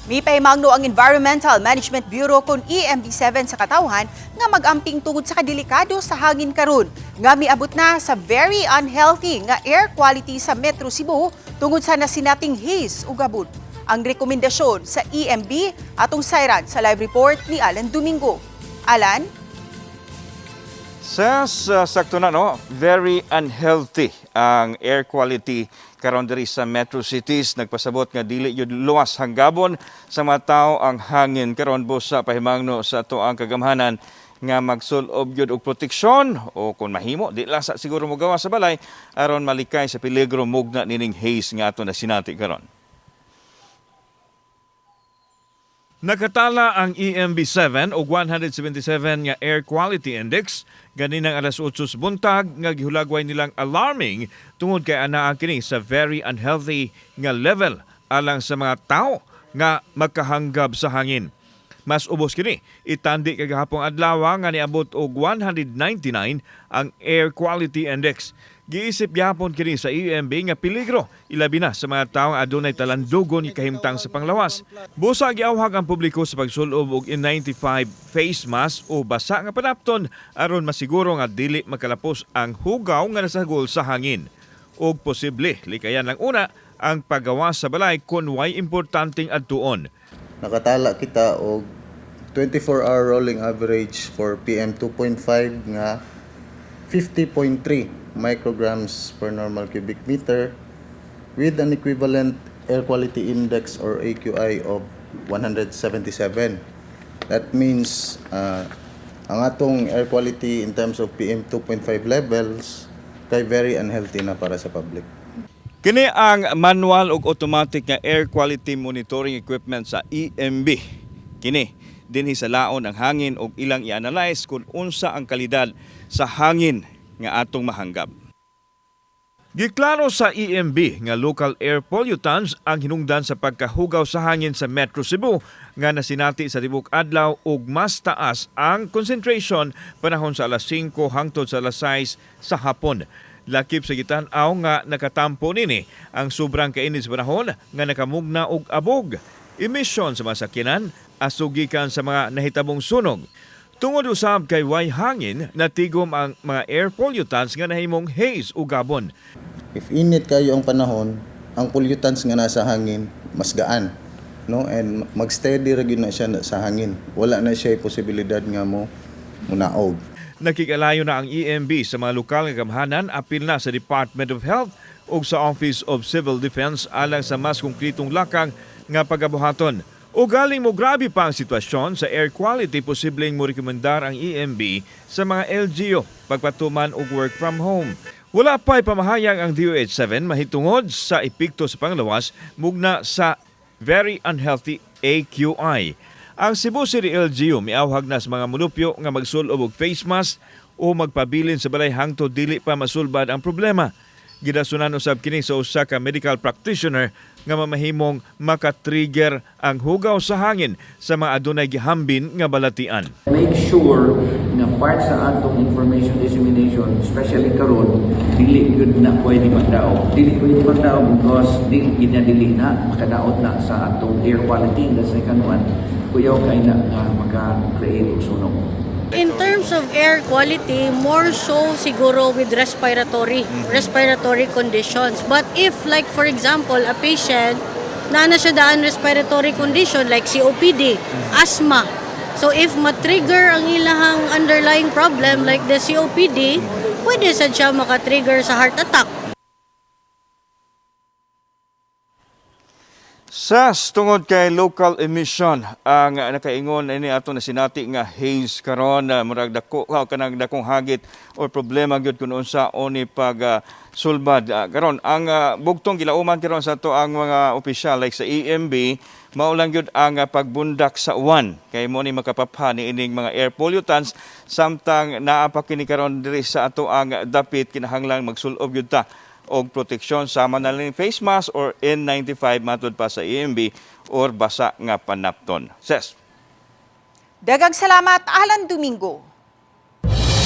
Mipahimangno ang Environmental Management Bureau kon EMB7 sa katawhan nga mag-amping tungod sa kadelikado sa hangin karon nga miabot na sa very unhealthy nga air quality sa Metro Cebu tungod sa nasinating haze ug gabon. Ang rekomendasyon sa EMB, atong sayran sa live report ni Alan Domingo. Alan? Sa sakto na, no, very unhealthy ang air quality karon diri sa metro cities. Nagpasabot nga dili yun luwas hanggabon sa mga tao ang hangin karon, busa pahimangno sa ato ang kagamhanan nga magsulob gyud og proteksyon o kung mahimo di lang sa siguro mo gawa sa balay aron malikay sa peligro mugna nining haze nga ato na sinati karon. Nakatala ang EMB7 og 177 nga Air Quality Index ganinang alas 8 sa buntag nga gihulagway nilang alarming tungod kay anaa kini sa very unhealthy nga level alang sa mga tao nga magkahanggab sa hangin. Mas ubos kini itandi kagahapong adlaw nga niabot og 199 ang Air Quality Index. Giisip gyapon kini sa EMB nga peligro ilabi na sa mga tawo nga adunay talandugon nga kahimtang sa panglawas. Busa giawhag ang publiko sa pagsulob og N95 face mask o basa nga panapton aron masiguro nga dili makalapos ang hugaw nga nasagol sa hangin. Og posible likayan lang una ang paggawa sa balay kung way importanteng adtuon. Nakatala kita og 24-hour rolling average for PM 2.5 nga 50.3 micrograms per normal cubic meter with an equivalent air quality index or AQI of 177. That means ang atong air quality in terms of PM 2.5 levels kay very unhealthy na para sa public. Kini ang manual ug automatic nga air quality monitoring equipment sa EMB. Kini dinhi sa laon ang hangin ug ilang i-analyze kung unsa ang kalidad sa hangin nga atong mahanggap. Giklaro sa EMB nga local air pollutants ang hinungdan sa pagkahugaw sa hangin sa Metro Cebu nga nasinati sa tibok adlaw ug mas taas ang concentration panahon sa alas 5 hangtod sa alas 6 sa hapon. Lakip sa gitan-aw nga nakatampo nini ang sobrang kainit sa panahon nga nakamugna og abog, emisyon sa mga sakyanan, asugikan sa mga nahitabong sunog. Tungod usab kay way hangin, natigom ang mga air pollutants nga nahimong haze o gabon. If init kayo ang panahon, ang pollutants nga nasa hangin mas gaan, no? And mag-steady ra gyud na siya sa hangin. Wala na siya posibilidad nga mo munaog. Nakikalayo na ang EMB sa mga lokal nga gamhanan, apil na sa Department of Health ug sa Office of Civil Defense alang sa mas konkretong lakang nga pagabuhaton. O galing mo grabe pa ang sitwasyon sa air quality, posibleng mo rekomendar ang EMB sa mga LGU pagpatuman og work from home. Wala pa'y pamahayag ang DOH-7 mahitungod sa epekto sa panglawas mugna sa very unhealthy AQI. Ang Cebu City LGU miawhag na sa mga mulupyo nga magsulob og face mask o magpabilin sa balay hangtod dili pa masulbad ang problema. Gidasunan usab kini sa usa ka medical practitioner nga mamahimong makatrigger ang hugaw sa hangin sa mga adunay gihambin nga balatian. Make sure nga part sa atong information dissemination, especially karon, dili gyud na pwede magdaog. Dili pwede magdaog because dili gid na dili na makadaot na sa atong air quality. And the second one, kuyaw kay na nga maka-create og sunog. In terms of air quality, more so siguro with respiratory conditions. But if, like, for example, a patient na na siya daan respiratory condition like COPD, asthma. So if ma-trigger ang ilahang underlying problem like the COPD, pwede sad siya maka-trigger sa heart attack. Sa tungod kay local emission ang nakaingon ini ato na sinati nga haze karon, murag dako kanang dakong hagit or problema gyud kun unsa oni pag sulbad. Karon ang bugtong gilauman karon sa ato ang mga opisyal like sa EMB mao lang gyud ang pagbundak sa uwan kay mo ni makapapha ni ining mga air pollutants, samtang naa pa kini karon diri sa ato ang dapit, kinahanglan magsulob gyud ta og proteksyon sama na lang face mask or N95 matud pa sa EMB or basa nga panapton. Ses. Daghang salamat, Alan Domingo.